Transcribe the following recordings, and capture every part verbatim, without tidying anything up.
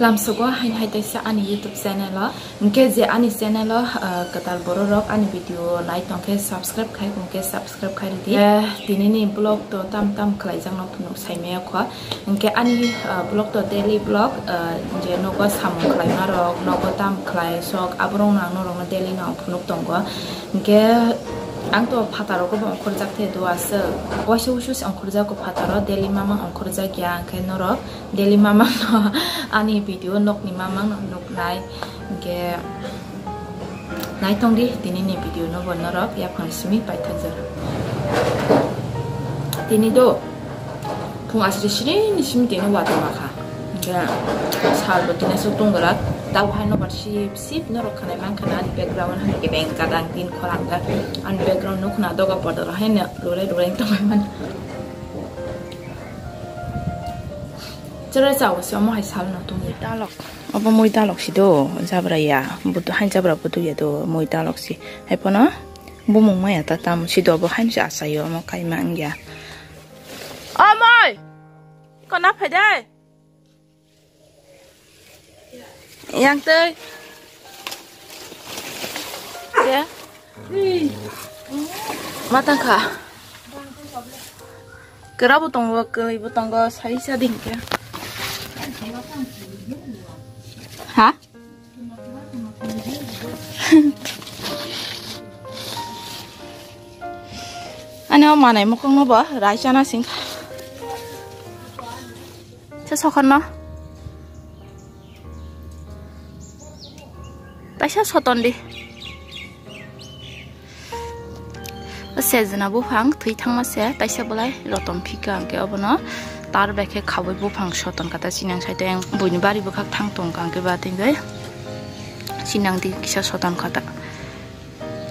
Tamsugo hain hai taisa ani YouTube channel o. Hwnkhe je ani channel o, ah, kwtal borok rok ani video nai tongkhe subscribe khai, hwnkhe subscribe khai ridi. Eh, tinini vlog to tam tam khlaijak no phunuk saimaya kho. Hwnkhe ani, ah, vlog to daily vlog, ah, je nogo samung khlaima rok, nogo tam khlai sok, aborok no ang norok no daily no ang phunuk tongo. Hwnkhe ang to phataro bo ongkhorjak the do aswk. Waisa usu se ongkhorjago phataro, daily mamang ongkhorjak ya, hwnkhe norok daily mamang no ani video nokni mamang no nuknai. Hwnkhe naitong di tinini video no bo norok yaphang simi paithakjak. Tini do phung asri sri ni simi tini watwi makha. Hwnkhe sal bo tini aswk tong glak. Tabo hai nobar sip sip norok khanai mankha na ani background hai kebeng kadang tin khorang kha. Ani background nukna doga podoro hai no lurai lurai tongmani. Chwrai chao se omo hai sal no tong. Mui dalok. Obo mui dalok si do, jabra ya. Budu hai jabra budu ya do, mui dalok si. Hai phano bumung maya ta tam si do, obo hai se achaio omo kaima wngya. Omoi! Kona phai dai. Yang tei. Ya. Ma tang kha. Kera bo tongo, kwrwi bo tongo, sai sa ding khe. Ha? Ani o manai mokong no bo rai chana sing kha. Se sokhor no. Taisa soton di. O sejna buphang thwi thangma se, taisa belai rotom phika, hwnkhe obono tar bai khe khaui buphang soton kha ta, sinang side o yang buini bari bwkhak thang tong kha, hwnkhe ba twi bai sinang di kisa soton kha ta.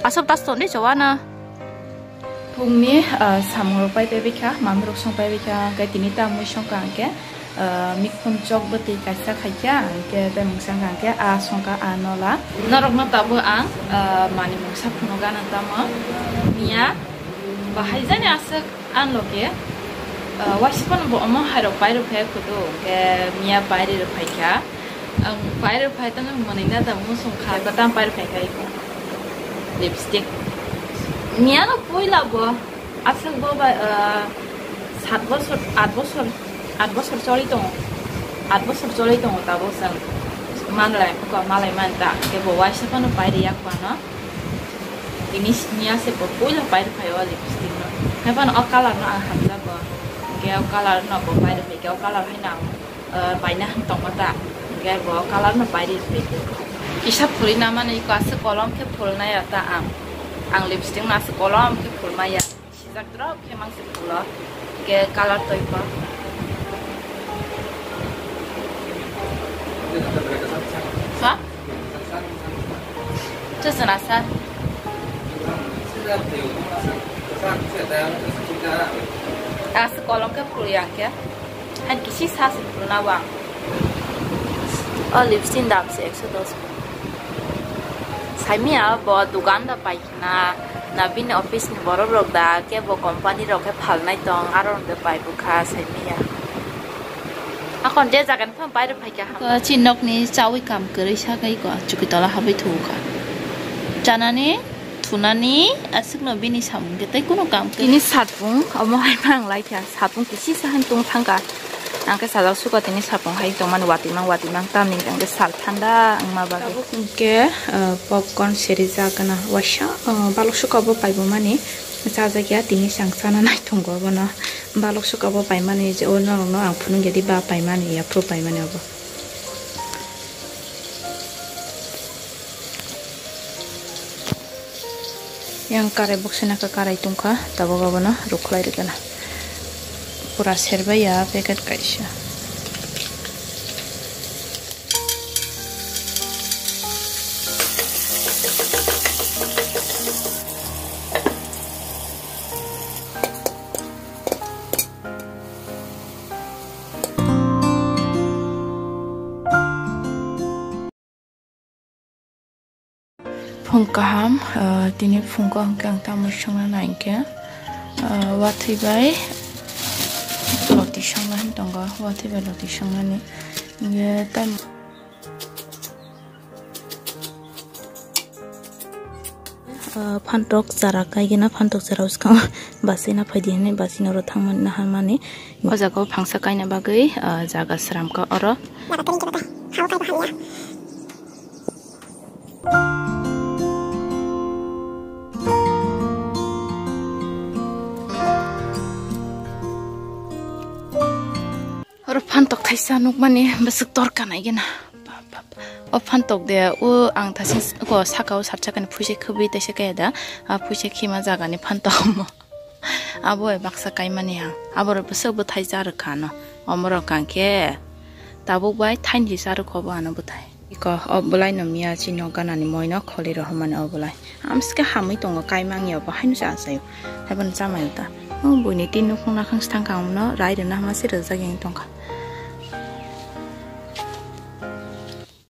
Aswk ta soton di chawano. Phungni, ah, samung rok pai pai kha, manwi rok song pai kha, hwnkhe tini ta mui song kha, hwnkhe ah, mikhun chok bwtwi kaisa khaikha, hwnkhe tei mungsa hwnkha hwnkhe a songkha a nola. Norokno tabuk ang, ah, manwi mungsa phunuk gana tamo. Miya bahai jani aswk ang loge, ah, waisa phano bo omo hai rok pai rok phai kudu, hwnkhe miya pai ri rok phaikha. Ang pai rok phai tongmani na tamo songkha, ko tam pai rok phaikha iko. Lipstick. Miya no puila bo. Aswk bo bai, ah, sat bosor, at bosor, at bosor choli tongo. At bosor choli tongo tabuk chwng. Malai, ko malai man ta. Khe bo waisa phano pai riya khwano. Tini sini ase bo puila pai rwphai o lipstick no. Hai phano o colour no ang hamjago. Khe o colour no bo pai rwphai khe o colour hai no ang, ah, paina tongma ta. Khe bo o colour no pai rwphai khe. Kisa phuri na mani ko aswk kolom khe phulnai ya ta ang. Ang lipstick no aswk kolom khe phulmaya. Sijak drop khe mang se phulo. Ke color toi pa. Ha? Chwsana sa. As kolom khe phulya khe. Han kisi sa se phulna wang. O lipstick dam se ekso dos. Saimia bo dukan da pai. Na, na bini office ni borok rok da, kebo company rok khe phalnai tong, aro hwnkhe pai bwkha saimanya. Akon je jaga ni phano pai rw phaikha ham. Ko chi nok ni chawi kam kwrwi sakai ko, chuki tola habwi thuo kha. Chanani, thunani, aswk no bini samung khe tei kunu kam kwrwi. Ini satbung, omo hai mang lai kha, satbung kisi sa han tung thang kha. Ang khe sajak suka tini sapung hai tongmani watwi mang, watwi mang tamni hwnkhe sal thanda wngma bagwi. Tabuk hwnkhe, ah, popcorn serijak gana waisa, ah, balok suka bo paibomani chajakya tini chwng chana nai tongo bono. Balok suka bo paimani je o norokno ang phunukya di ba paimani yaphuru paimani obo. Yang karai boksina kha karai tongkha, tabuk abono rukhlai rwgana. Pura serbaiya packet kaisa. Phung kaham, ah, tini phung kaham khe ang tamo songna nai khe, ah, watwi bai loti songna hin tongo, watwi bai loti songnani. Ye tam- Ah, phantok chara kaigena, phantok chara bwskango basina phaidi hinwi basina oro thangmani naharmani. O jaga o phangsa kaina bagwi, ah, jaga sramkha oro. Oro phantok thaisa nukmani bwswk torka naigena. Bap, bap. O phantok de, o ang thasing s-, ko saka o sapsakani phuisa khwbwi taisa kaya da. A phuisa khima jagani phantok omo. Abo bai baksa kaimani ang. Aborok bwswk bwthai cha rwkha no. Omorok ang khe tabuk bai thainri cha rwkha obo ano bwthai. Iko o bwlai no miya chini o ganani moi no kholi rohormani o bwlai. Amsike hamwi tongo, kaimang ya bo haino se achaio. Haibono chamai ta. O buini tin nukhung nakhang se thangkha, amno rai rwna hama se rwjak yang tongkha.